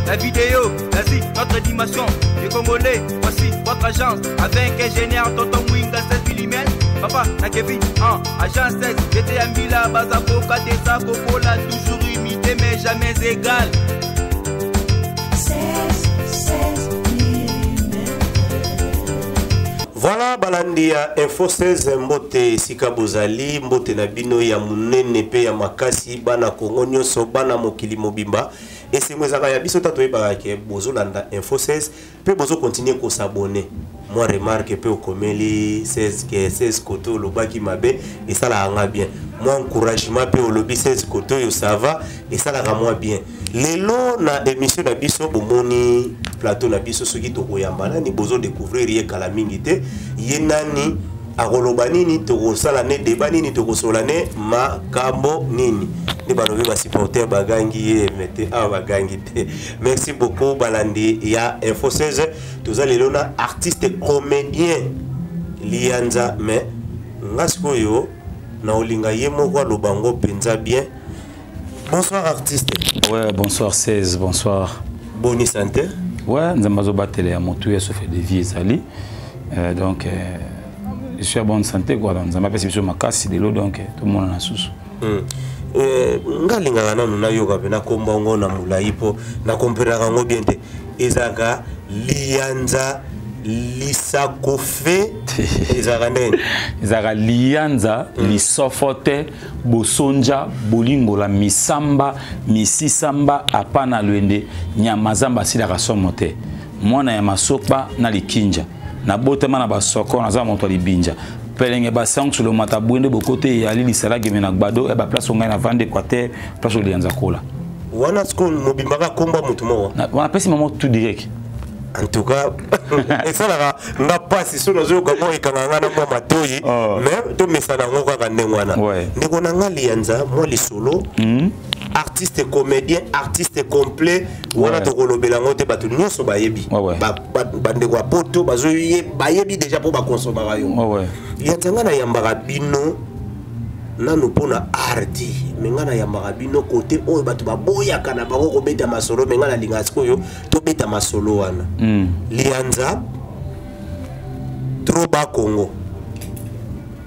La vidéo, l'Asie, notre dimension. Les Congolais, voici votre agence. Avec ingénieur Tonton Mwinga 16 mm. Papa, na Kevin, en agence 16. J'étais à Mila, Bazaboka, Desa, Kokola, toujours imité, mais jamais égal. 16, 16 mm. Voilà balandi ya Info 16 mbote esika bozali, mbote na bino ya munene pe ya makasi, bana Congo nyonso, bana mokili mobimba. Esengo ezalaka ya biso ta toyebaka ke bozolanda Info 16 pe bozo continuer ko s'abonner. Moi remarque pe okomeli 16 ke 16 koto olobaki mabe esalaka nga bien. Moi encouragement pe olobi 16 koto yo ça va esalaka moi bien. Lelo na émission na biso bomoni plateau na biso soki tokoyamba nani bozo découvrir ye kala mingi te ye nani akoloba nini tokosala ne débat nini tokosola ne makambo nini nde balobi ba supporter bagangi ye mais te awa bagangi te. Merci beaucoup balandi ya Info 16. Toza lelo na artiste comédien Liyanza, mais nga sikoyo na olinga ye moko aloba ngo penza bien. Bonsoir artiste. Ouais, bonsoir 16, bonsoir. Boni santé? Ouais, nzambe azobatela ya motu ya souffle de vie ezali. Donc je suis à bonne santé quoi, donc nzambe apesi biso makasi lelo donc tomonana susu. Nga lingaka nanu nayoka mpe nakomba ngo na molai mpo nakomprenaka yango bien te. Ezalaka Liyanza Lisakofe, ezalaka ndenge? Ezalaka Liyanza Lisofote Bosonja Bolingola Misamba Misisamba Apana Lwende Nyama Zamba asilaka somo te. Mwana ya masopa na likinja. Nabotama na basoko naza moto ya libinja. Pelenge basangu lomata bwende bokote ya lili salage me na gbado ya ba place ngai na vande Équateur place Liyanza kola. Wana siko mobimbaka komba moto moko. Wana pesi maman tout direct. En tout cas, esalaka nga pasi so nazoyoka mwa ekanga nga na mwa matoyi, mais tomesana yango kaka ndenge wana. Ndeko na nga Liyanza, mwa lisolo, artiste comédien, artiste complet, wana tokolobela yango te, bato nyonso bayebi. Bandeko ya poto bayebi déjà mpo bakonsomaka yo. Liyanza, nga nayambaka bino nanu mpona art, me nga nayambaka bino kote oyo bato baboyaka na bango kobeta masolo, me nga nalingaka sikoyo tobeta masolo wana. Liyanza trop ba Congo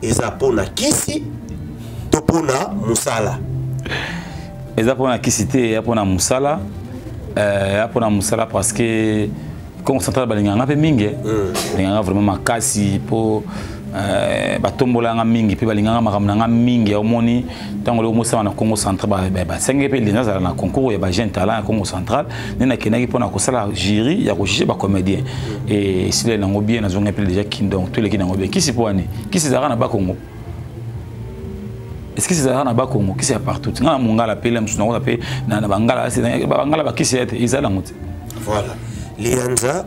eza mpona kisi to mpona mosala? Eza mpona kisi te, eza mpona mosala. Eza mpona mosala parce que Congo central balingaka mpe mingi, balingaka vraiment makasi mpo batombolanga mingi mpe balingaka makambo na nga mingi. Omoni ntango lelo mosala na Congo central basengaki mpe Liyanza azala na concours ya ba jeune talent ya Congo central, nde nakendaki mpona kosala jury ya kojuge ba comédien. Et esila nango bien, nazongi mpe déjà kin, donc toleki nango bien. Kisi mpo wani kisi ezalaka na Bakongo, est-ce que ezalaka na Bakongo? Kisi ya partout, nga na mongala mpe la mosusu nango mpe na bangala, bangala bakisi ya te ezala yango te. Voilà, Liyanza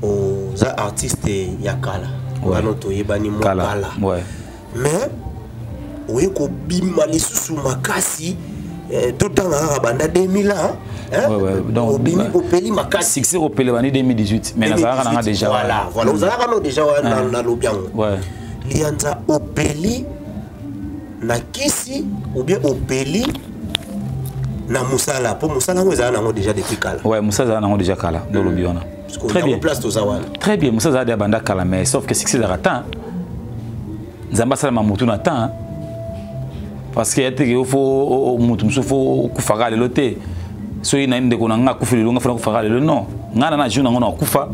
oza artiste ya kala wana toyebani mwa kala, mais oye kobima lisusu makasi, totanga kaka banda 2000 ans, obimi opeli makasi. Succès opeli bandi 2018, mais nazalaka nanga déjà. Voilà, voilà, ozalaka no déjà nalobi yango. Liyanza opeli na kisi ou bien opeli na mosala, po mosala yango ezala nango déjà depuis kala. Ouais, mosala ezala nango déjà kala, ndolobi wana. Très bien. Place toza wana. Très bien, mosala ezala déjà banda kala, mais sauf que succès ezalaka temps. Nzambe asalama motu na temps, parce que yateke yo fo motu mosusu fo okufaka lelo te. Soki na ndeko na nga akufi lelo, nga fona kufaka lelo, non, nga na jour nango na kufa.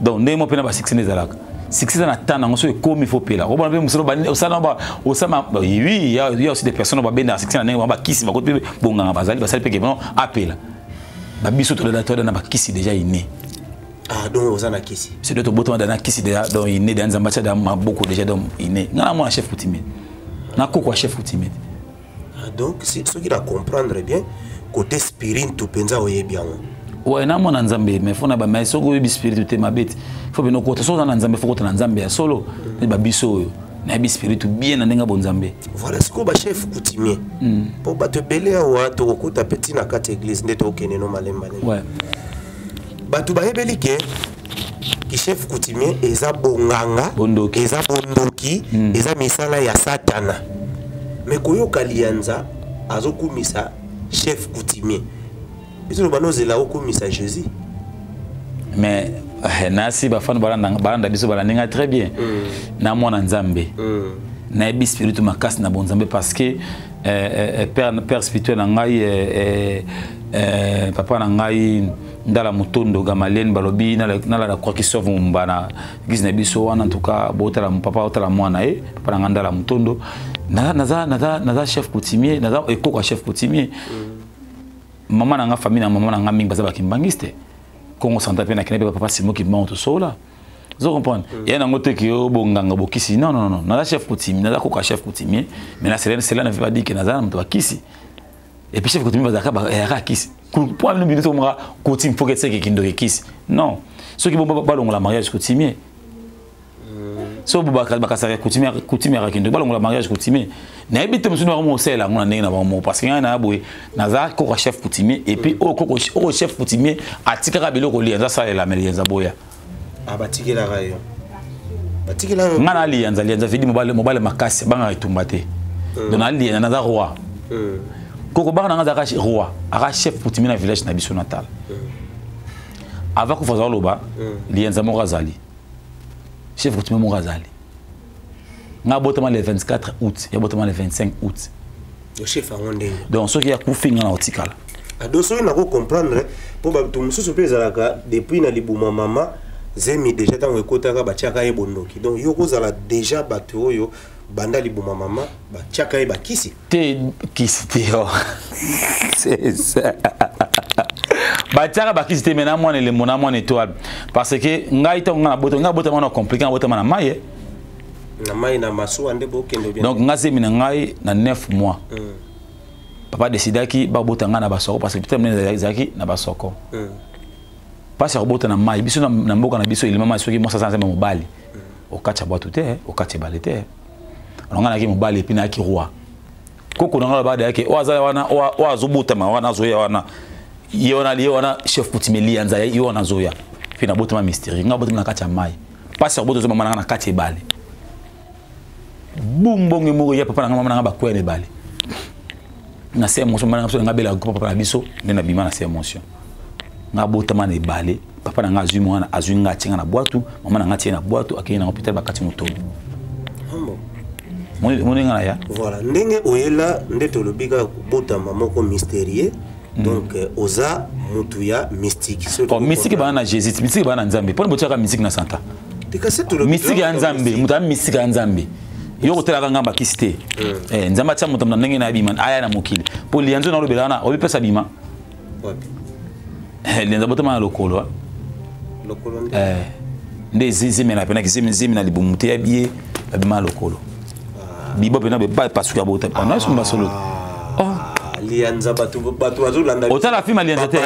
Donc ndenge mo mpe na ba succès nde ezalaka. Succès eza na temps nango, soki ekomi fo pela. Obona mpe mosolo osala osama, oui, il y a aussi des personnes babendaka succès na ndenge bakisi bakoti mpe bonganga bazali basali mpe ke non apela. Babiso tolada toda na bakisi déjà inné. Ah, donc oza na kisi. C'est de tobotama na kisi déjà, donc inné déjà nzamba tia maboko déjà, donc inné. Nga na mwana chef coutumier. Na koko chef coutumier. Ah, donc si soki na comprendre bien côté spiritu penza oyebi yango. Ouais, na mwana nzambe, mais faut na ba mais soki oyebi spiritu te mabeti. Faut bino kota soki oza na nzambe, faut kota na nzambe ya solo. Ne ba biso oyo. Na spiritu bien na ndenge bonzambe. Voilà ce que ba chef coutumier. Po bato ebele awa tokokuta petit na kati église nde tokende no malemba lemba. Bato bayebeli ke ki chef coutumier eza bonganga, bondoki, eza bondoki, eza misala ya satana. Mais koyoka Liyanza azokumisa chef coutumier. Biso loba nozela okumisa Jésus. Mais eh, nasi bafani balanda biso balandi ngai très bien. Na mwana Nzambe. Nayebi spiritu makasi na bonzambe parce que père spirituel na ngai, papa na ngai Ndala Mutondo Gamaliel, balobi nalala croix qui sauve mumba na église na biso wana. En tout cas, botala papa, otala mwana ye, papa na ngai Ndala Mutondo. Naza chef coutumier, naza ekoko ya chef coutumier. Mama na nga, famille na mama na nga mingi baza bakimbangiste, Kongo Central mpe nakende mpe papa Simo Kimbangu tosola. Ozo comprendre? Ya nango te ke yo bonganga bokisi. Non, non, non, naza chef coutumier, naza koka chef coutumier, mais na cela ne veut pas dire que naza na moto bakisi. Et puis chef coutumier bazalaka bayaka kisi po bino bino tokomaka coutume, faut que seke kindoki kisi. Non, soki bo balongola mariage coutumier, so bakasaka coutume yaka kindoki, balongola mariage coutumier. Nayebi te, mosusu bango osalela yango na ndenge na bango moko, parce que ngai na boye naza koko chef coutumier. Et puis oyo koko, oyo chef coutumier atikaka biloko, liyanza asalela, me liyanza boya. Ah, batikelaka yo, batikelaka yo. Ngai na liyanza, liyanza vidi mobale, mobale makasi bangaka etumba te. Donc na liyanza naza roi. Koko baka na ngai azalaka roi, aka chef coutumier na village na biso natal. Avant kufa azala loba liyanza moko azali chef coutumier moko azali. Ngai abotama le 24 août, ya botama le 25 août. Chef yango ndenge. Donc soki akufi, ngai na kotikala. Ado soki nako comprendre, mpo bato mosusu mpe ezalaka depuis na libuma mama, zemi déjà ntango ekotaka batiaka ye bondoki. Donc yo kozala déjà bato oyo banda libuma mama batiaka ye bakisi? Te, kisi te. Oh. C'est ça, batiaka bakisi te, mais na mwana elembo, na mwana étoile, parce que ngai ntango ngai nabota, ngai abotama na compliqué, ngai abotama na mai, eh. Na mai, na masuwa nde bokende bien. Donc ngai zemi na ngai na 9 mois, papa décidaki babota ngai na basoko, parce que peut-être monene ezalaki na basoko. Mpasi ya kobota na mai, biso na mboka na biso elima mai, soki mwasi aza nzambe mobali, okati ya bwato te, okati ebale te. Alors ngai nayaki mobali et puis nayaki roi. Koko na ngai alobaka yake oyo aza wana, oyo azobotama wana, azoya wana, ye wana, ye wana chef coutumier liyanza, ye wana azoya. Mpe nabotama mystérieux, ngai abotama na kati ya mai. Mpasi ya kobota, ozomama na ngai na kati ya ebale, bumbonge moko ya papa na ngai, mama na ngai bakwea na ebale na se émotion. Mama na biso na ngai abelaka papa na biso nde nabima na se émotion. Ngai abotama na ebale, papa na ngai azwi mwana, azwi ngai, atie ngai na bwatu, mama na ngai atie na bwatu, akei na hôpital, bakati motolo. Moni ngai na ya. Voilà ndenge oyela nde tolobi kaka kobotama moko mystérieux. Donc oza mutu ya mystique. Bon, mystique bana na Jésus, mystique bana na Nzambe. Mpona botiaka mystique na santa, mystique ya Nzambe, moto ya mystique ya Nzambe, yo kotelaka ngai bakisi te. Nzambe atia moto na ndenge na ye, bima aya na mokili mpo lianzo nalobela wana obipesa bima. Lianza botama na lokolo nde ezemela mpenaki zemi na libumu te, ya ye babima lokolo bibo mpena bepasuki ya bota nasumba solo. Lianza, bato bato bazolanda. Otala film Lianza te?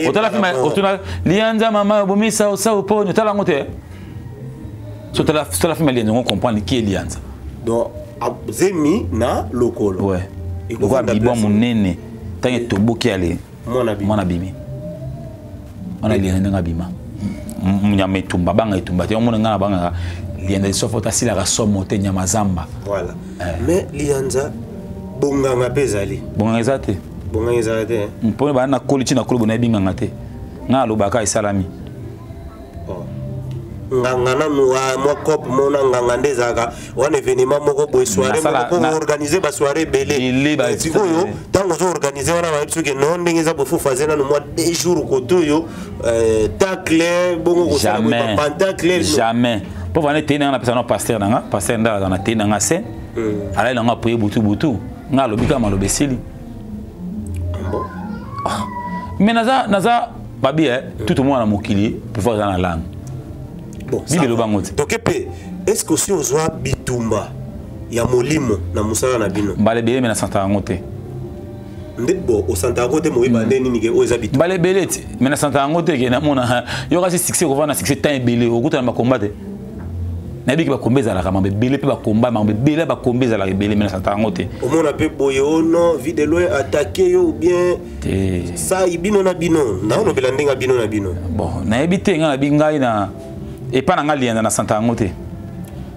Otala film, otuna Lianza mama obomisa osa oponi, otala yango te? So tala film Lianza, on comprendre qui est Lianza. Donc zemi na lokolo. Ouais, lokola bibo monene, ntango etoboki ale mwana bimi wana. Lianza ndenge abima nyama etumba, banga etumba te. Omona ngai na bangaka Lianza, sofa otasilaka somo te, nyama zamba. Voilà, mais Lianza bonganga mpe ezali? Bonganga eza te. Bonganga ezala te? Mpo baa nakoli ntina kolo bona yebi nganga te, ngai alobaka esalami. Nganga nanu mwa cope mona nganga nde ezalaka wana événement moko boye, soirée moko po organiser basoirée ebele. Sikoyo ntango ozo organiser wana, bayebi soki no ndenge eza bofu faze nanu mwa 2 jours kote oyo tacle bongo kosala pentacle. Jamais, mpo vana etei nanga, napesa na pasteur nanga, pasteur nde azala na tei nanga se alali nanga apoye butu butu, nga alobi kaka maloba esili. Mais naza babi tout omona na mokili pouvoir eza na langue. Bible elobango te. Toke mpe, est ce que osi ozwa bitumba ya molimo na mosala na bino? Mbala ebele, me nasanta yango te. Nde bo osanta yango te, moyeba nde nini ke oyo eza bitumba? Mbala ebele te, me nasanta yango te. Ke namona yo kasi succès, kovanda na succès temps ebele, okutana bakomba te. Nayebiki bakomba ezalaka mambo ebele, mpe bakomba mambo ebele, bakomba ezalaka ebele, me nasanta yango te. Omona mpe boye ono Vue de Loin attaqué yo ou bien sai bino na bino, naolobela ndenge bino na bino? Bon, nayebi te. Ngai nabi ngai na epa na ngai Lianza, na santa yango te,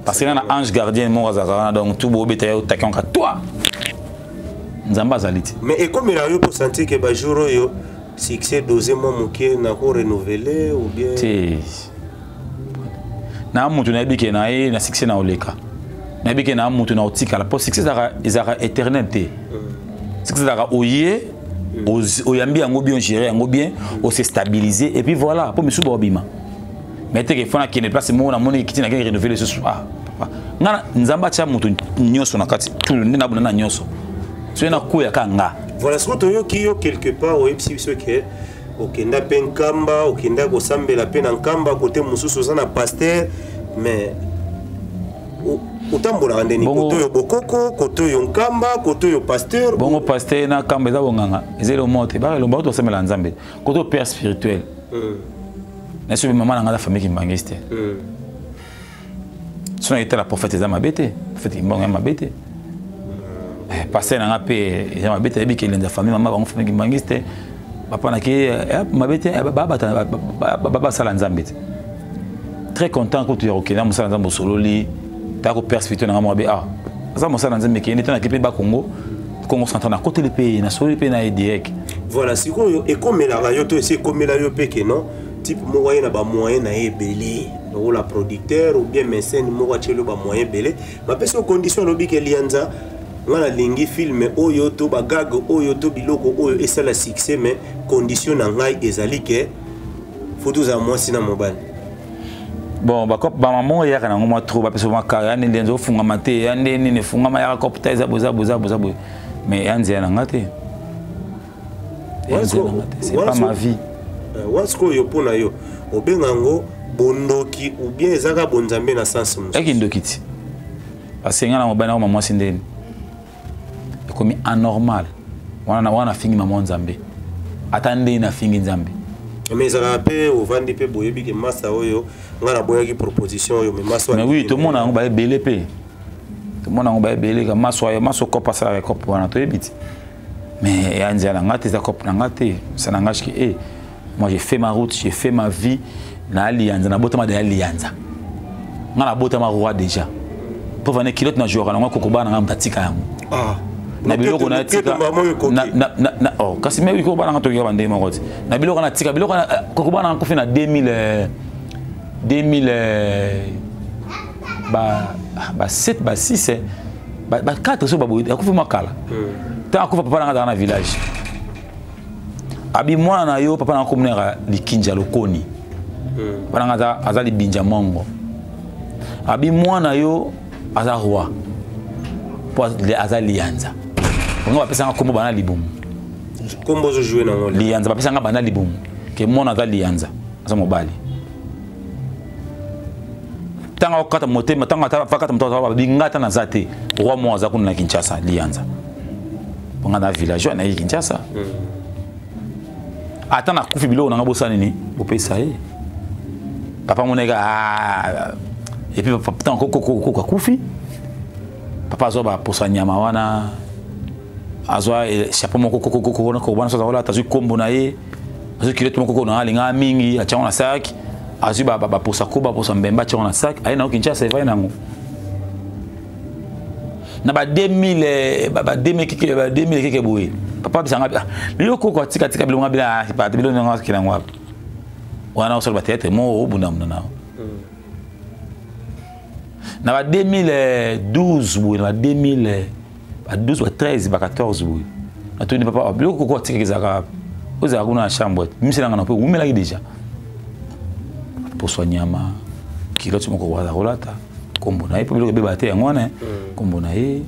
parce que ngai na ange gardien moko azalaka wana. Donc tu boobeta ye, otaki yango toi, Nzambe azali te. Mais ekomela yo mpo sentir ke bajour oyo Succès dosé mwa moke nako renouveler ou bien te. Na mutu nayebi ke na ye na succès na oleka, nayebi ke na mutu na otikala, mpo succès ezalaka éternel te. Succès ezalaka oye, oyambi yango bien, gérer yango bien, ose stabiliser et puis voilà, mpo misusu baobima. Mais teke fo nakende place moko, namoni ekiti, nakende renouveler lisusu. Ah papa, nga Nzambe atya moto nyonso na kati tulu nde nabunda na nyonso, soki nakweyaka nga. Voilà, soki toyoki yo quelque part, oyebisi biso ke okenda mpe Nkamba, okenda kosambela mpe na Nkamba, kote mosusu oza na pasteur, mais otambolaka ndeni? Kote oyo bokoko, kote oyo Nkamba, kote oyo pasteur. Bongo pasteur na Nkamba eza bonganga, eza elomo te. Bakelomba bato basambela Nzambe, kote oyo père spirituel. Na soki mama na nga aza famille kimbangisi te. So na etala prophète eza mabe te, prophète Kimbangu eza mabe te. Pasteur na nga mpe eza mabe te, ayebi ke elenza famille mama bango famille kimbangisi te, papa nake mabe te, basala Nzambe te. Très content kutu ya kokende mosala Nzambe, osololi taka ko père spirituel na nga moko abe, ah, aza mosala Nzambe, ekende te. Nake mpe Bakongo, Kongo Central, nakoteli mpe, nasololi mpe na ye direct. Voilà, sikoyo ekomelaka yo to esi ekomela yo mpe ke non, type moko aye na bamoyen na ye ebele lokola producteur ou bien mécène moko atieli yo bamoyen ebele, bapesi yo condition, alobi ke Lianza, nga nalingi film oyo to bagag oyo to biloko oyo esala succès, mais condition na ngai ezali ke faut tozala mwasi na mobali? Bon, bamama eyaka nango mwa trop, bapesa mwa kaka ya nde nzenza ofungama te, ya nde nini efungama, yaka kope ta, eza boye, eza boye, eza boye, eza boye, mais ya nzela na nga te, ya nzela na nga te, c'est pas ma vie. Wana sikoyo mpo na yo obenga yango bondoki ou bien ezaka bonzambe na sens mosusu? Eki ndoki ti, parce que nga na mobali nakoma mwasi ndeni ekomi anormal wana. Wana nafingi mama Nzambe, ata ndeni nafingi Nzambe. Mais ezalaka mpe ovandi mpe boyebi ke masa oyo ngai naboyaki proposition oyo, mais masa. Mais oui, tomona yango baebele mpe, tomona yango baebele ka maso ayo, maso kope asalaka kope wana, toyebi ti, mais ya nzela na nga te, eza kope na nga te. Ça n'engage que eh, moi j'ai fait ma route, j'ai fait ma vie na Lianza, nabotama deya Lianza, nga nabotama roi déjà, mpo vane kilote na jouaka nango, koko bana nga moto atika yango. Ah. Na biloko na tika, oh, kasi me koko bana nga tokika bandenge moko ti na biloko na tika, biloko koko bana nga kufi na 2000, 2000 ba 7, ba 6, ba 4, so baboye akufi mwa kala. Ntango akufa, papa na nga azalaka na village, abi mwana na yo, papa na nga komonaka likinja lokoni. Papa na nga aza libinja mongo, abi mwana yo aza roi mpo aza Lianza. Bango bapesanga nkombo bana libumu. Nkombo ozojoue nango. Lianza, bapesanga bana libumu ke mwana aza Lianza, aza mobali. Ntango akokata motema, ntango akata motema, babi nga ata naza te, roi moko aza kuna na Kinshasa, Lianza, mpo nga na villageois nayei Kinshasa. Ata nakufi, biloko nanga bosala nini? Bopesa ye papa moneka. Ah, et puis ntango koko akufi, papa azwa baposo ya nyama wana, azwa chapeau moko kokokokokobana so azakolata, azwi nkombo na ye, azwi culotte moko koko na alingaka mingi, atiango na sac, azwi baposa ko baposa mbemba, atiango na sac, aye nango Kinshasa, evai nango na ba 2000, ba 2000 keke, ba 2000 keke boye. Papa bisanga biloko koko atika tika biloko bila biloko nango akela yango wapi wana, osala bathéâtre mo obundamunda nao na ba 2012 boye, na ba 2000, ba 12, ba 13, ba 14 boye. Natuni papa, biloko koko atikaki ezalaka, ozalaka kuna na chambre, miselanga na mpe wumelaki déjà, poso nyama, culotte moko aza kolata, nkombo na ye, mpo biloko ebeba te, yango wana nkombo na ye,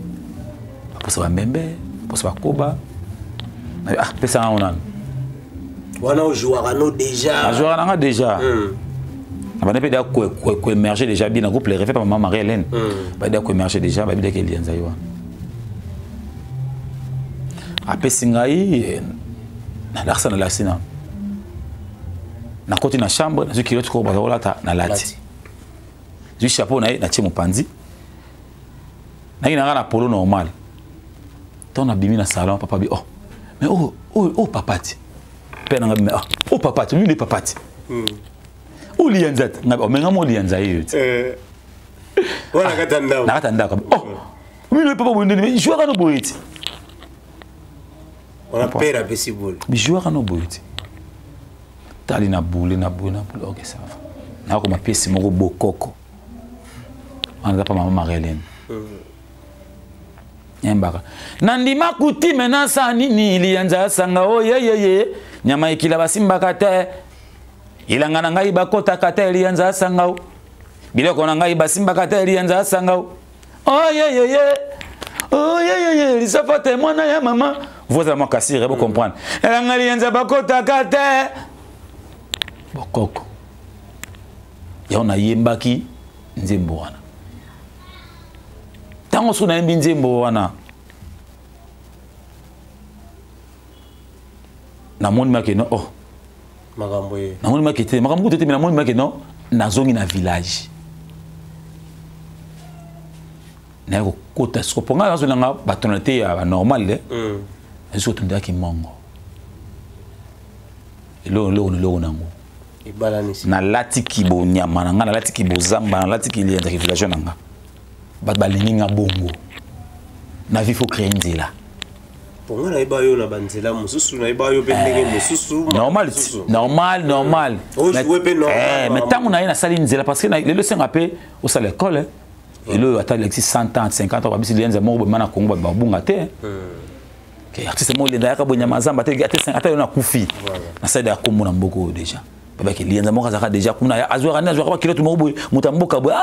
baposa bambembe, baposa bakoba. Ah, pesanga yango nanu. Wana ojouaka no déjà? Najouaka nanga déjà. Banda mpe deya koémerge déjà bien na groupe Les Refait pa mama Marie Hélène, badeya koémerge déjà, babidaki Elianza ye wana, apesi ngai, nalakisa, nalakisi nano, nakoti na chambre, nazwi culotte koko baza kolata, nalati, zwi chapeau na ye, natie mopanzi, naki nanga na polo normal. Ntango nabimi na salon, papa bi: "Oh, mais oh, oh, oh, papa ti mpe nanga bimi, ah, oh, papa ti mimi papa ti olianza te, nga omenga mo olianza ye yo ti." Wana kati ya ndako? Na kati ya ndako. "Oh, mino papa boye ndeni jouaka no boye ti." Wana père apesi bole. Bijouaka no boye ti. Natali na boule na boule na boule, ok, ça va. Nakoma pièce moko bokoko wana eza pa mama Marie-Hélène. Yembaka nandima kutime nasa nini liyanza asanga o yeyeye nyama ekila basimbaka te elanga na ngai bakotaka te liyanza asanga o biloko na ngai basimbaka te liyanza asanga o oh yeyeye oh yeyeye lisafa te mwana ya mama vozala mwa kasire bocomprendre elanga liyanza bakotaka te bokoko yango nayembaki nzembo wana. Ntango soki nayembi nzembo wana, namoni make no, oh, makambo ye namoni make te, makambo kutu te, me namoni make no, nazongi na village, naye kokota siko mpo ngai nazongi nanga batonalité ya banormal de nazwi kotondaki mongo eloko eloko na eloko nango. Ebalanisi. Nalati kibonyama na ngai, nalati kibozamba, nalati kilienzaki villageois na nga, bato balingi nga bongo. Na vie, faut créer nzela. Mpo nga nayeba yo na banzela mosusu, nayeba yo mpe ndenge mosusu. Normal, normal, normal. Ojoue mpe normal. Mais ntango na ye nasali nzela, parce que lelo esenga mpe osala école. Lelo oyo ata alexi 100 ans, 50 ans, babisi lienza moko boyema na Congo, bato babunga te. Ke artiste moko lenda yaka bonyama zamba te, ata yo nakufi, nasali ya kombo na mboka oyo déjà, babaki lienza moko azalaka déjà kuna, azwaka nde azwaka bakilote moko boye, moto ya mboka boye.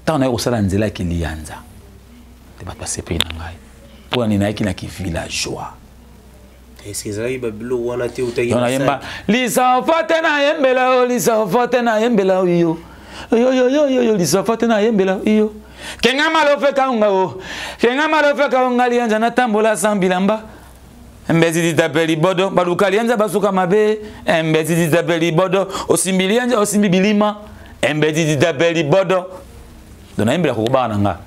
Ntango naye kosala nzela ya kilianza te, bato basepeli na ngai. Mpo na nini? Nayaki na kivillageois. Est-ce ezalaki babiloko wana te utaki? Nayemba lisofo te, nayembela o lisofo te, nayembela yo yoyoyoyoyo lisofo te, nayembela yo kenga malofe kaunga o kenga malofe kaunga lianza natambola sans bilamba mbezi ditape libodo baluka lianza basuka mabe mbezi ditape libodo osimbi lianza osimbi bilima mbezi ditape libodo. Donc nayembela kokobaka na nga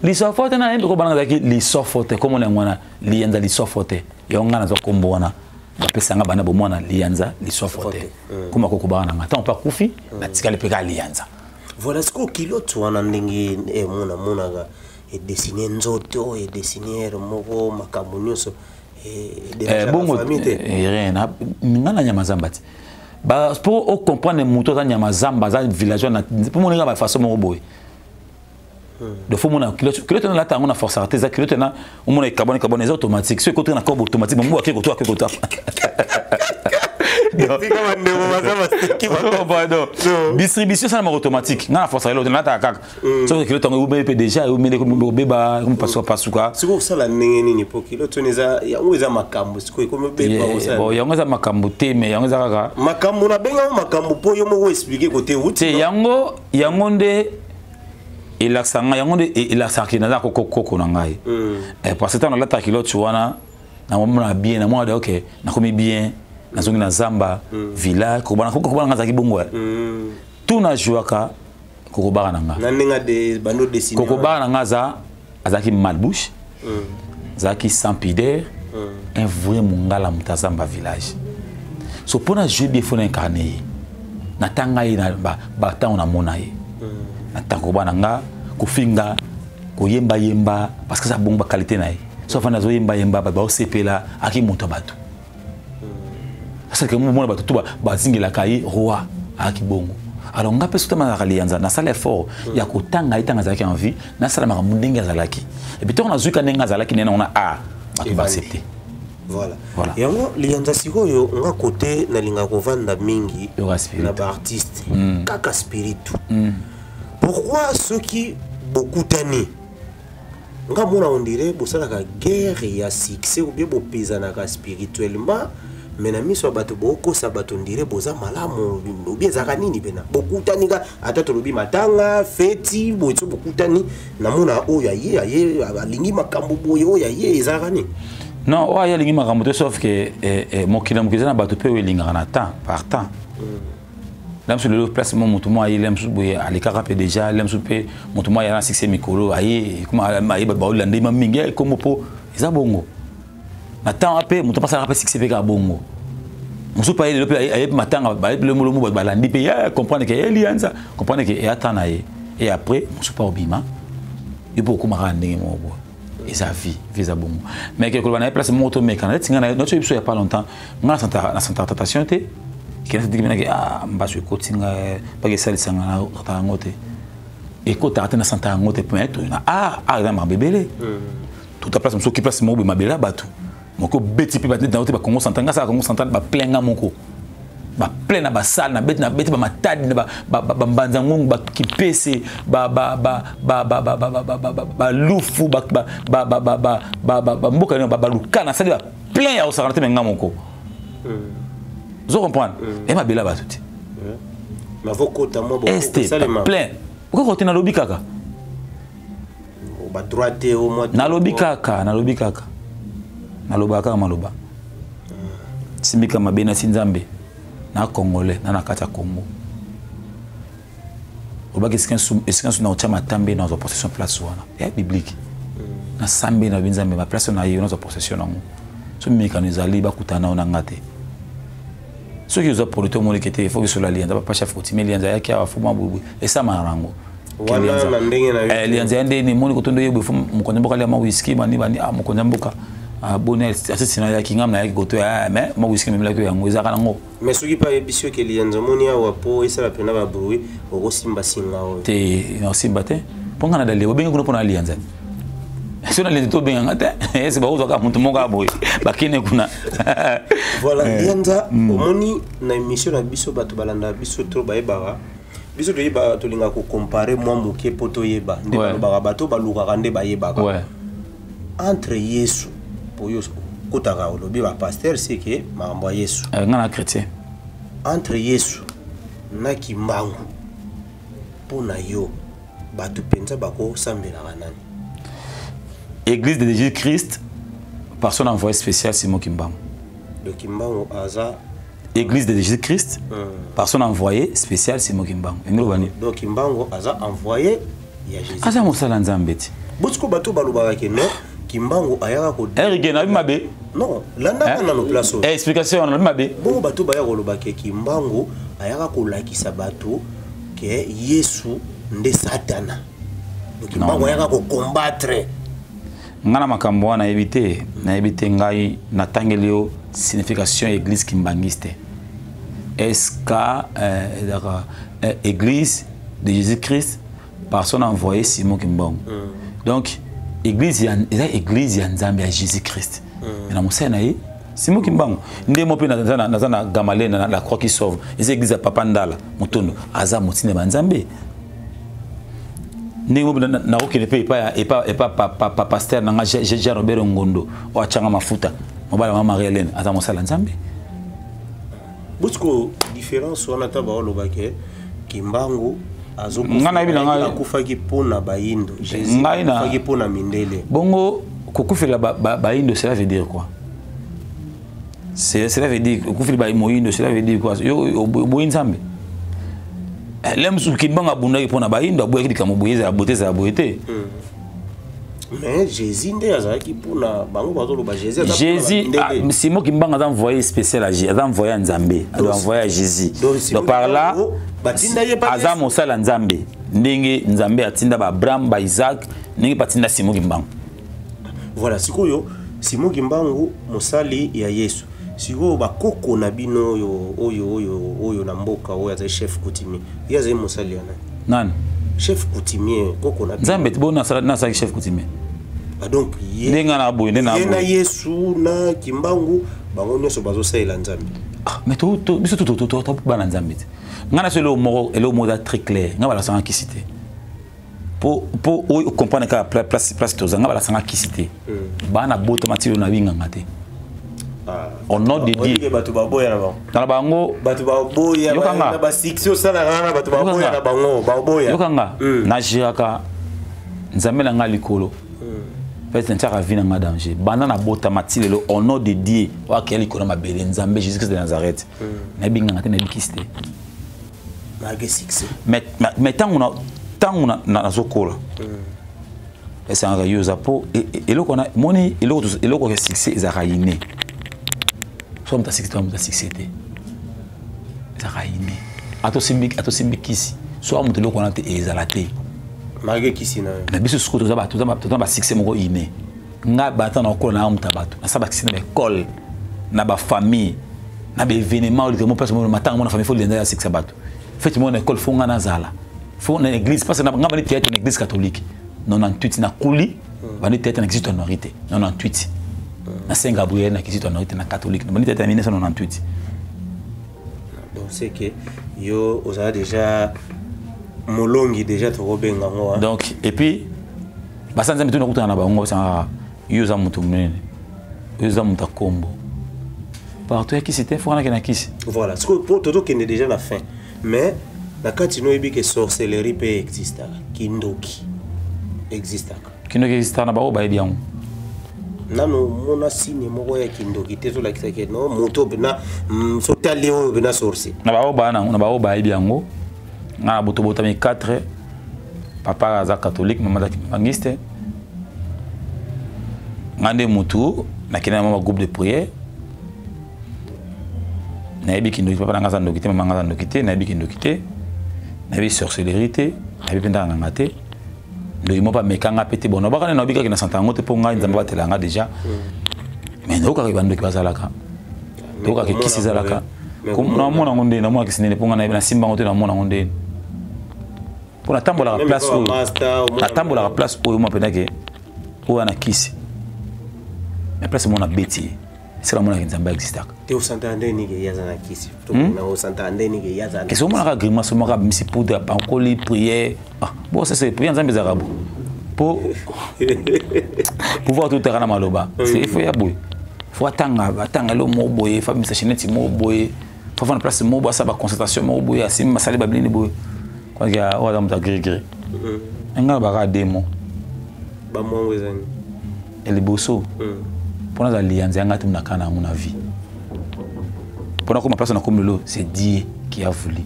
lisofo te, nayembi kokobaka na nga ezalaki lisofo te, komona yango wana liyanza lisofo te. Yango nga nazwa kombo wana, bapesa nga bana bomwana liyanza lisofo te, koma kokobaka na nga. Ntango mpe akufi, natikali mpe kaka liyanza. Voilà, sikoyo kilote wana ndenge emona monaka edessine nzoto, edessine ere moko, makambo nyonso. Bongo rien nga na nyama zamba te. Mpo ocomprendre moto aza nyama zamba, aza villageois, mpo moninga bafaçon moko boye. Donc faut mona culotte na lata yango na force te, eza culotte na omona ekabwana ekabwana, eza automatique. Soki ekotaki na corbe automatique, bango ake koto ake koto. Distribution esalamaka automatique, nga na force eloko te, nalataka kaka. Soki culotte yango eumeli mpe déjà, eumeli kobeba, pasuka pasuka. Sikoyo osala ndenge nini po culotte wana eza yango eza makambo sikoyo ekomi obeba? Bon, yango eza makambo te, mais yango eza kaka makambo. Nabengango makambo mpo yo moko explique kote uti te. Yango yango nde elakisa ngai, yango nde elakisaka naza kokoko na ngai, parce que ntango nalataka culotte wana, namona bien, namona de ok, nakomi bien, nazongi na zamba village. Kokobana kokobana nga azalaki bongo tout, najouaka kokobaka na nga. Na ndenge bando dessine. Kokobaka na nga aza azalaki malbouche, azalaki sans pudeur, un vrai mongala, moto azamba village. So mpo na jouer bien, faut na incarne ye, natanga ye na batango, namona ye na ntango koba na nga kofinga, koyembayemba, parce que eza bongo baqualité na ye. So afandi azoyembayemba, bato baosepela, aki moto ya bato asalaka mona bato to bazingelaka ye, roi ayaki bongo. Alors nga mpe soki azalaka liyanza, nasala effort ya kotanga ye ntango azalaki en vie, nasala makambo ndenge azalaki. Et puis ntango nazwika ndenge azalaki nde nango na a bato baaccepte. Voilà. Voilà. Yango liyanza sikoyo nga kote nalingaka kovanda mingi na baartiste kaka spiritu. Pourquoi soki bokutani, nga mona on dirait bosalaka guerre ya succès ou bien bopezanaka spirituellement, mais na miso ya bato bokosa bato, on dirait boza malamu, ou bien ezalaka nini pena bokutani ka ata tolobi matanga feti boye, so bokutani namona oyo aye aye alingi makambo boye, oyo aye, ezalaka nini? Non, oyo aye alingi makambo te, sauf que mokili na mokili eza na bato mpe oyo elingaka na temps par temps. La mosusu lelo place mo moto mo aye, la mosusu boye alekaka mpe déjà, la mosusu mpe moto mo aya na succès mikolo aye aye, bato baolanda ye ma mingi ekombo mpo eza bongo na temps mpe moto asalaka mpe succès mpe kaka bongo. Mosusu mpe aye lelo mpe aye mpe matanga baye mpe lomolomo, bato balandi mpe ye, comprendre ke elianza, comprendre ke eya temps na ye. Et après mosusu mpe obima, yo mpe okóma kaka ndenge moko boye. Eza vie, vie eza bongo. Mais ke koloba na ye place moko tomekana neti ngai nati biso ya pas longtemps, ngai nasantaka tentation te. Ke nasantiki menake, ah, mbasu ekoti ngai, pake esalisa ngai, nataka yango te, ekotaka te, nasantaka yango te. Mais toyona, ah ah, eza makambo ebele. Tota place mosusu, oki place moko boye, mabele ya bato moko obeti mpe bato te. Bakongo central, ngai asala Kongo central, baplein nga moko, baplein na basale, nabeti, nabeti bamatadi na bambanza ngungu, bakimpese, balufu, bamboka nini, baluka, nasali baplein ya kosakana te. Me nga moko, ozo comprendre, e mabele ya bato te. Mavokota mwa este plein okoko te. Nalobi kaka badroit te o mwa. Nalobi kaka, nalobi kaka, nalobaka kaka maloba. Simbika mabe nasi Nzambe na Congolais na kati ya Congo. Olobaki esika nsu na otya matambe, nazwa possession place wana ya biblique. Nasambe na Nzambe, baplace na ye, nazwa possession nango. So mimekano ezali, bakutana nao na nga te. Soki ozwa producteur, omoniki te, faut bisola Lianza, papa chef coutumier Lianza ayaki awa, fo mwa boye esamaka nango. Wana na ndenge na yo. Lianza ya ndeni emoni kotondo ye boye, fo mokonzi ya mboka alia mwa whisky, bani bani. Ah, mokonzi ya mboka boni asisi na yaki, ngam nayaki koto, mais mwa whisky memelaki yango, ezalaka nango. Mais soki mpe ayebisi yo ke Lianza, omoni awa, mpo esala mpena babruit, okosimba singa oyo? Te, nakosimba te, mpo nga na dalie obengi kuna mpo na Lianza. So na Lianza, tobenganga te, ese bakozwaka motu moko ya boye, bakende kuna. Voilà. Lianza, omoni na émission na biso, bato balandaka biso to bayebaka biso, toyeba, tolingaka kocomparer mwa moke mpo toyeba nde balobaka, bato balukaka nde bayebaka entre Yesu, po yo okotaka, olobi bapasteur seke makambo ya Yesu. Nga na chrétien. Entre Yesu na Kimbangu, mpo na yo, bato mpenza bakosambelaka nani? Église de Jésus Christ par son envoyé spécial Simon Kimbangu. Donc Kimbangu aza Église de Jésus Christ par son envoyé spécial Simon Kimbangu. Engelo bani. Donc Kimbangu aza envoyé ya Jésus? Aza mosala Nzambe ti. Botiko bato balobaka ke non, Kimbangu ayaka ko Erige na mabe. Non, landaka nano place oyo. Eh, explication wana mabe. Bongo bato baya koloba ke Kimbangu ayaka kolakisa bato ke Yesu nde Satana, donc Kimbangu ayaka kocombattre. Ngai na makambo wana nayebi te, nayebi te. Ngai natangeli yo signification ya église kimbangiste, SK, ezalaka Église de Jésus Christ par son envoyé Simon Kimbangu. Donc église ya, eza église ya Nzambe ya Jésus Christ na mosala na ye Simon Kimbangu. Nde mo mpe naza na Gamale na la Croix qui sauve, eza église ya papa Ndala Motondo, aza motinda ba Nzambe. Ndenge mo nakokende mpe epa pasteur na nga Jean Robert Ngondo oyo atyanga mafuta, mobala mama Marie Helene, aza mosala Nzambe. Botiko différence wana, ata baoloba ke Kimbangu Ngai nayebi na ngai. akufaki mpo na bayindo, Jésus akufaki mpo na mindele. Bongo kokufela bayindo, cela veut dire quoi? Cela veut dire kokufela moyindo, cela veut dire quoi? Yo oboyi Nzambe. Le mosusu Kimbangu abundaki mpo na bayindo, aboyaki likambo boye, ezala boye te, ezala boye te. Mais Jésus nde azalaki mpona bango, bazoloba Jésus aza mpona Jésus bandele. Ah, Simon Kimbangu aza envoyé spécial à Jésus, aza envoyé ya Nzambe, aza envoyé ya Jésus. Donc, Simon Donc par là Kimbangu, batinda ye pa aza Yesu. mosala ya Nzambe, ndenge Nzambe atinda baAbraham, baIsaac, ndenge batinda Simon Kimbangu. Voilà, sikoyo Simon Kimbangu mosali ya Yesu, sikoyo bakoko na bino oyo na mboka, oyo azali chef coutumier, ye azali mosali ya nani? Nani? Chef coutumier, koko na bino. Nzambe bo nasalaki chef coutumier. Ah, donc ye Ndenge nga na boye, nde na ye na boye. Yesu na Kimbangu, bango nyonso bazosalela Nzambe. Ah, mais biso to bana Nzambe te. Ngai na so eloko moko, eloko moko eza très clair: ngai balasanga kisi te. Po oyo comprendre kaka place toza, ngai balasanga kisi te. Bana botama ti oyo nabinganga te. Au nom de Dieu. Bato baboya na bango. Na bango. Bato baboya. Yokanga. Na basuccès osalaka wana, bato baboya na bango, baboya. Yokanga, nagéraka Nzambe na ngai likolo. Peut-être ntiaka vie na ngai danger. Banda na botama ti lelo, au nom de Dieu oyo akea likolo ya mabele, Nzambe Jésus Christ de Nazareth, nayebinganga te, nayebikisi te. Malgré succès. Mais ntango nazokola, esangaka yo oza mpo eloko wana moni, eloko ya succès ezalaka inné. So moto asuccès te, moto asuccès te, ezalaka inné. Atosimbi kisi, so moto eloko wana te, ezala te. Malgré kisi na yo. Na biso sikoyo toza na basuccès moko inné. Nga bata na okola na muta bato. Na saba kisi na école, na ba famille, na ba événement oyo place mo matanga mo na famille faut lenda ya sikisa bato. Fête mo na école faut nga na zala. Faut na église parce que na nga bani théâtre na église catholique. 98 na kuli bani théâtre na église honorité 98. Na Saint Gabriel na église honorité na catholique. Bani théâtre na 1998. Donc c'est que yo ozala déjà molongi déjà tokobenga ngo. Donc et puis basanza mitu nakutana na bango basanga yo oza moto monene, yo oza moto akombo partout ya kisi te, fo na kisi. Voilà, ce que po tozokende déjà na fin, mais na kati no oyebi ke sorcellerie mpe existaka, kindoki existaka. Kindoki existaka na bango, bayebi yango. Nano mona signe moko ya kindoki te tolakisaki no moto mpena sotali oyo mpena sorcier. Na bango baa na bango bayebi yango. Nga na boto botami 4, papa aza catholique, mama aza kimbanguiste. Nga nde mutu nakende na mwa groupe de prière. Nayebi kindoki, papa nanga aza ndoki te, mama nanga aza ndoki te, nayebi kindoki te, nayebi sorcellerie te, nayebi mpe ndaka nganga te. Ndoki moko amekanga mpe te. Bon, nabaka nde nayebi kaka na santa yango te, mpo ngai Nzambe batela yanga déjà. Mais nayokaka bandoki bazalaka, toyokaka kisi ezalaka. Namona yango ndeni, namona kisi ndeni, mpo ngai nayebi nasimba yango te. Namona yango ndeni mpo natambolaka place oyo, natambolaka place oyo mwa mpendake oyo ana kisi, mais place mona beti ye esala monaki Nzambe existaka. Te, osantaka ndenge nini ye aza na kisi? Osantaka ndenge nini ye aza? Kisi omonaka grimace, omonaka abimisi poudre, apankoli prière. Ah bon, ça c'est prière. Nzambe ezalaka bo po pouvoir totaka na maloba. Il faut ya boye, faut atanga, atanga elo moko boye, faut abimisa chaînette moko boye, faut afanda place moko boye, asala baconcentration moko boye, asimbi masali babilini boye. Kwaki oyo aza moto agrigri. Nga baka demo. Bamwango ezani. Ya liboso, mpo nazala liyanza yanga te, naka na yango na vie, mpo nakoma place nakomi lelo, c'est Dieu qui a voulu.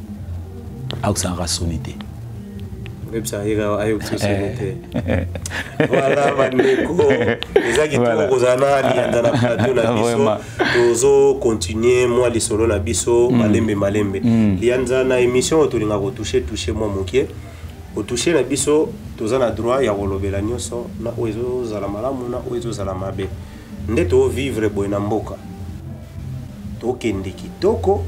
Akosalaka soni te. Voilà bandeko, eza kitoko kozala na liyanza na plateau na biso. Tozocontinue mwa lisolo na biso malembe malembe. Liyanza, na émission oyo tolingaka kotouche touche mwa moke, kotouche na biso, toza na droit ya kolobela nyonso, na oyo ezozala malamu, na oyo ezozala mabe. Nde tovivre boye na mboka, tokende kitoko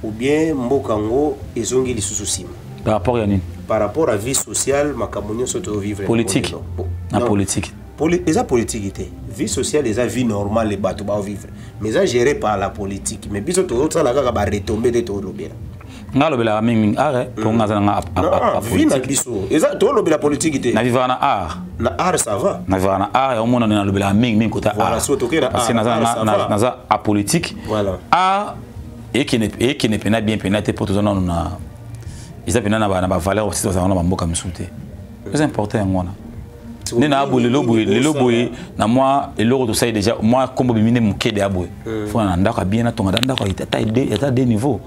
ou bien mboka yango ezongi lisusu nsima? Par rapport ya nini? Par rapport à vie sociale, makambo nyonso tovivre. Politique na politique. Eza politique te. Vie sociale eza vie normale, bato baovivre, mais eza géré par la politique. Mais biso tozosala kaka baretombées nde tolobela. Nga alobelaka mingimingi art, mpo nga aza nanga. Vie na biso eza, tolobela politique te. Na vivaka na art. Na art, ça va. Na vivaka na art, omona nde nalobelaka mingimingi kota art, parce que naza apolitique. Art ekende mpena bien mpena te, mpo toza nano na eza mpena na bavaleur osi tozalaka na bamboka mosusu te. Eza important yango wana nde na boye lelo boye, lelo boye na mwa eloko tosali déjà, mwa kombo bimi nde mokede ya boye. Fo na ndako ya bien, natonga da ndako ata deux niveau.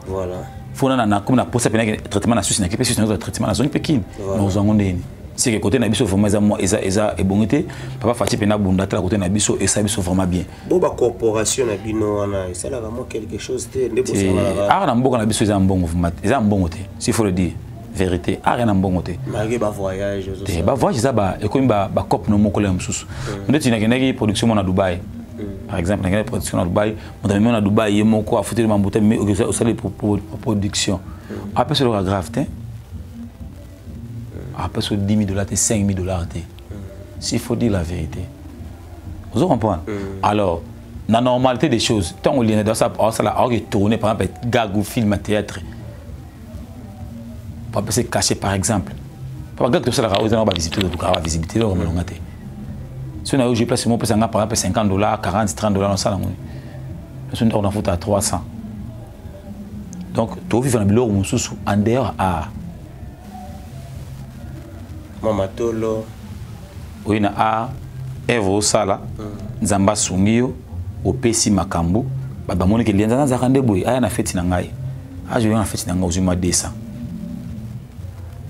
Fo na komi na posa mpena traitement na susi, naki mpe susi, nazwa traitement, nazongi mpe kini, nazwa yango ndeni. C'est que côté na biso vraiment eza eza eza ebongi te. Papa Fatshi mpena bunda, tala côté na biso, esala biso vraiment bien. Bo bacorporation na bino wana esalaka mwa quelque chose te nde? Art na mboka na biso eza mbongo, vraiment eza mbongo te. S'il faut le dire vérité, art na mbongo te. Malgré bavoyage? Te, bavoyage eza ekomi bacope no mokolo ya mosusu. Ndeti nakendaki production mo na Dubai par exemple, nakendaki production na Dubai, moto amemi na Dubai ye moko, afuteli mambuta, osali production, apesi eloko ya grave te, apesi 10 000 $ te, 5 000 $ te, s'il faut dire la vérité. Ozo comprendre? Alors na normalité des choses, ntango olinga osala aoke tourner par exemple gag ou film à théâtre, bapesa cachet. Par exemple bagag tosalaka oyo eza na bavisibilité, tokaka bavisibilité eloko molonga te. Soki na yo jeu place mo opesa nga par exemple 50 $, 40, 30 $, nosala yango. So ndako nafuta 300. Donc tovivre na biloko mosusu en dehors art. Mama tolo. Oyo na art, œuvre osala, Nzambe asungi yo, opesi makambo, bato bamoni ke lianza nazalaka nde boye, aya na feti na ngai, ajoya na feti na ngai, ozwi mwa 200.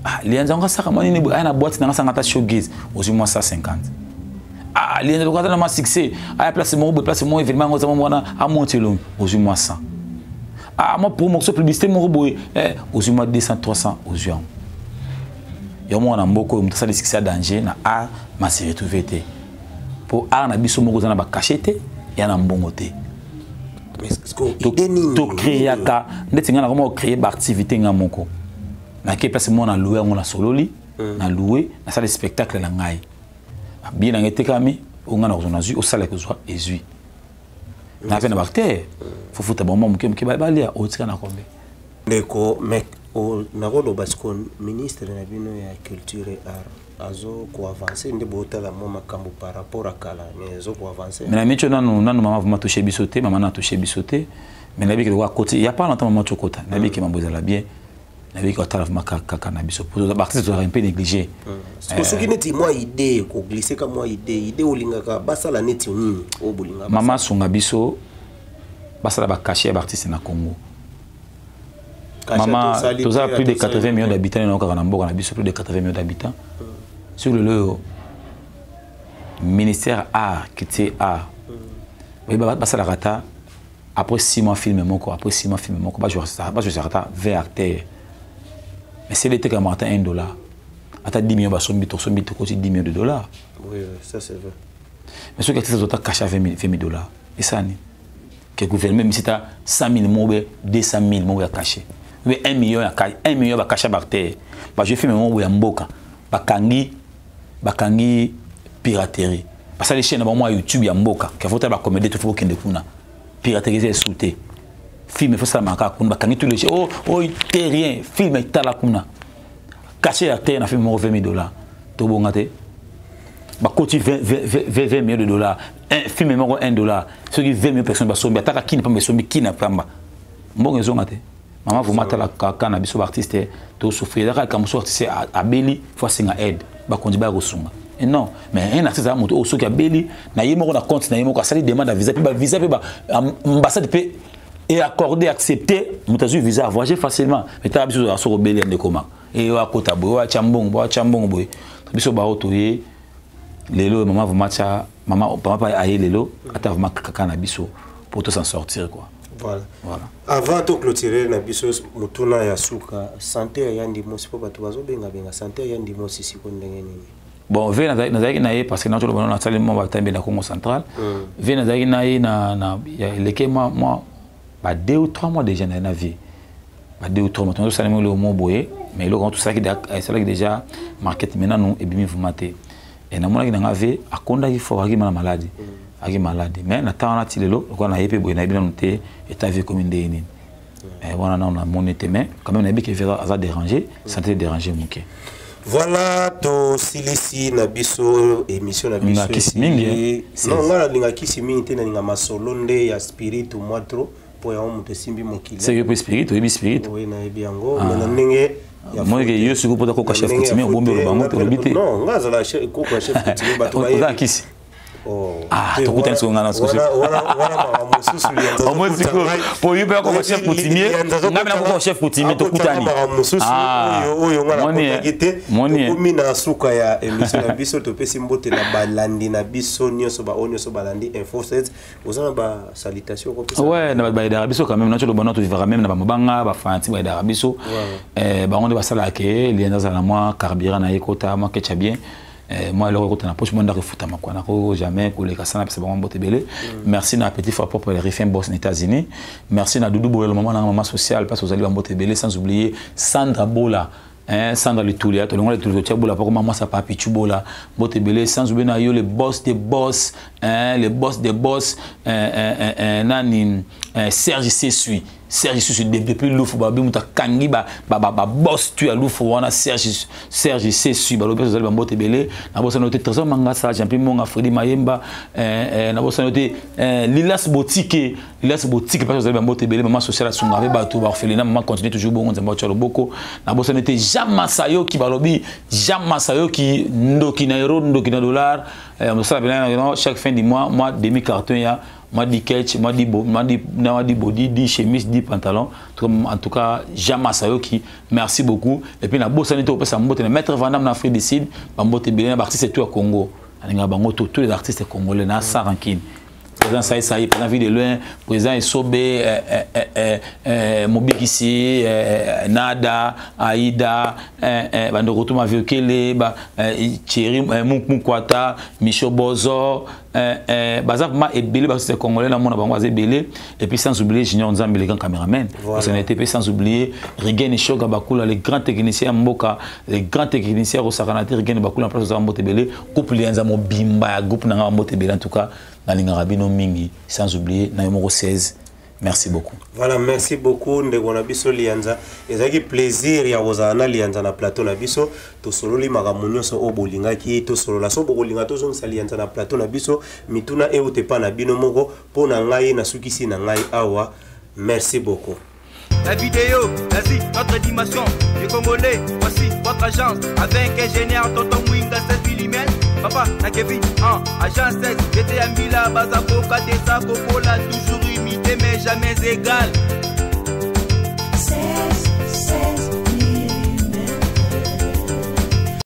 Ah, lianza yango asaka mwa nini boye, aya na boîte na ngai, asanga ata showgaze, ozwi mwa 150. Ah, lianza lokola aza na mwa succès, aya place moko boye, place moko événement yango eza mwa wana, amonti elongi, ozwi mwa 100. Ah, mwa promotion publicité moko boye, ozwi mwa 200, 300, ozwi yango. Yo mwana mboka oyo, moto asali succès ya danger na art, ma se retrouve te. Mpo art na biso moko eza na bacachet te, ya na mbongo te. Tocréaka ndeti ngai nakoma kocréer baactivité ngai moko, nake place moko na loue yango, nasololi, na loue, nasali spectacle na ngai bien, nanga etekami, oyo ngai nakozwa nazwi, osala ekozwa ezwi na mpe na baacteur, fofuta bango moke moke, balia, otika na kombe. Ndeko, mais nakoloba siko, ministre na bino ya culture et art azo koavance nde botala mwa makambo par rapport à kala, mais azo koavance. Mais na micho nanu nanu mama vraiment touché biso te, mama na touché biso te, mais nayebi ke lokola koti ya pas longtemps, mama tokota, nayebi ke mambo ezala bien, nayebi ke otala vraiment kaka na biso, baartiste tozalaka un peu négligé. Soki neti mwa idée koglisse ka mwa idée olingaka basala neti nini oyo bolingaka? Mama asunga biso, basala bacachet ya baartiste na Congo. Mama, toza plus de 80 millions d'habitants na kaka na mboka na biso, plus de 80 millions d'habitants. Sur le oyo ministère art, culture, art, oyeba basalaka ata après 6 mois film moko, après 6 mois film moko, bajouaka ata 20 acteurs, mais c'est etekama ata 1 dollar, ata 10 millions basombi, tosombi, tokoti 10 millions de dollars. Oui, ça c'est vrai. Mais soki artiste azota cachet 20 000 dollars, esani ke gouvernement misi ta 100 000 moko be 200 000 moko ya cachet be 1 million ya 1 million, bacachet baacteur bajouer film moko ya mboka, bakangi piraterie, basali chaîne na bango ya YouTube ya mboka, ke fota bacomédie to fo bokende kuna, piraterie eza esu te, film efo salamaka kaka kuna, bakangi tous les oh oh te, rien, film etala kuna, cachet ya acteur na film moko 20 000 dollars, tobonga te, bakoti 20 millions de dollars, un film moko 1 dollar, soki 20 millions personnes basombi, ataka kini pamba esombi kini pamba, mbongo ezonga te. Mama vraiment atala kaka na biso baartiste, tosouffrir, ezaka likambo so artiste abeli, fo asenga aide, bakonzi baya kosunga. Et non, mais un artiste aza moto oyo soki abeli na ye moko, na compte na ye moko, asali demande ya visa, mpe bavisa, mpe baambassade mpe e accordé, accepté, moto azwi visa, avoyager facilement. Mais tala biso, tozala soki obeli ya ndeko maka e oyo akota boye, oyo atya mbongo boye, atya mbongo boye, biso bao toye lelo. Mama vraiment atya, mama papa aye lelo, ata vraiment kaka na biso pour to s'en sortir quoi. Voilà. Voilà. Avant to clôturer na biso, motuna ya suka: santé ya Yandi Mosi, mpo bato bazobengabenga, santé ya Yandi Mosi siko ndenge nini? Bon, ve nazalaki na ye parce que natoloba nasali mwa batambi na Congo Central. Ve nazalaki na ye na eleke mwa ba 2 ou 3 mois déjà na ye na vie, ba 2 ou 3 mois tozosala eloko mo boye, mais eloko yango tosalaki, esalaki déjà market, mais nanu ebimi vraiment te. E namonaki nanga ve akondaki fort, akaki mana maladi, akaki maladi, mais na ntango wana ti lelo lokola naye mpe boye, nayebi nanu te état vie ekomi ndenge nini wana, nanu namoni te, mais quand même nayebi ke ve aza dérangé, santé dérangé moke. Voilà, tosilisi na biso émission na biso. Kisi mingi. Non, nga nalinga kisi mingi te, nalinga masolo nde ya spirit mwa trop, mpo yango moto esimbi mokili. Seke mpe spirit, oyebi spirit? Oui, nayebi yango, mais na ndenge Monike yo sikoyo mpota koka chef coutumier, obombi oloba yango te, olobi te. Non, nga azala koko ya chef coutumier, bato oza na kisi. Ah, tokutani sikoyo nga na sikoyo po yo mpe akoko chef coutumier, nga mpe nakoko chef coutumier, tokutani. Mosusu oyo nga nakotaki te. Tokomi na suka ya émission na biso. Topesi mbote na balandi na biso nyonso, baoyo nyonso balandi Info 7. Oza na basalutation okopesa? Ouais, na bato bayedaka biso quand même, natoloba na tovivaka même na bamabanga, bafanti bayedaka biso, bango nde basalaka ke lienda azala na mwa carburant na ye, kota mwa ketcha bien, mwa eloko ekota na poche, mwa ndako efutama kwa nako jamais koleka sana. Apesa bango mbote ebele. Merci na petit frère propre Rifin Boss na États-Unis. Merci na Dudu Bolelo, mama nanga, mama sociale, place ozali, bambote ebele. Sans oublier Sandra Bola, hein, Sandra Litulia, tolongola Litulia, totia Bola, poko mama sa papi Chubola, mbote ebele. Sans oublier na yo le boss des boss, hein, le boss des boss, hein, hein, hein, nani, hein, Serge Sessui, Serge Sessui depuis Lufu, babi muta kangi ba boss tu ya Lufu wana, Serge Sessui, balobi ozali, bambote ebele. Na bosana te Trésor Mangasa, Jean-Pierre Monga, Fredi Mayemba, na bosana te Lilas Botike, Lilas Botike, parce ozali, bambote ebele. Mama sociale asunga mpe bato baorphelinat, mama continue toujours bongo, Nzambe atya loboko. Na bosana te Jean Masayoki, balobi Jean Masayoki, ndoki na euro, ndoki na dollar, mosala pena chaque fin du mois, moi demi carton ya moi 10 ketch, moi 10 bo, moi 10, moi 10 body, 10 chemise, 10 pantalon. En tout cas, Jean Masayoki, merci beaucoup. Et puis na bosani to pesa mbote na maître Vandam na Afrique du Sud, ba mbote ebele na artiste tout à Congo. Aninga bango tous les artistes congolais na sans rancune. Président Saï Saï, président Vie de loin, président Esobe, eh, eh, eh, eh, eh Mobikisi, eh, Nada, Aïda, eh, eh, bandeko tuma Viokele, ba, eh, Thierry eh, Mukwata, Micho Bozo, eh, eh, baza vraiment ebele ba congolais na mona bango baza ebele et puis sans oublier Junior Nzambe le grand caméraman voilà. Personnalité puis sans oublier Rigen Shoga Bakula le grand technicien mboka le grand technicien osakana te Rigen Bakula en place za mbote ebele couple ya mobimba ya groupe na nga mbote ebele en tout cas nalingaka bino mingi sans oublier na yo moko 16. Merci beaucoup. Voilà, merci beaucoup ndeko na biso Lianza. Ezalaki plaisir ya kozala na Lianza na plateau na biso. Tosololi makambo nyonso oyo bolingaki tosolola. So bokolinga tozongisa Lianza na plateau na biso, mituna euta epa na bino moko mpo na ngai nasukisi na ngai awa. Merci beaucoup. La vidéo, l'Asie, notre dimension. Les Congolais, voici votre agence. Avec ingénieur Tonton Mwinga 16 mm. Papa, na Kevin, en agence 16. J'étais à Mila, Baza, Boka, Desa, Kokola, toujours imité, mais jamais égal.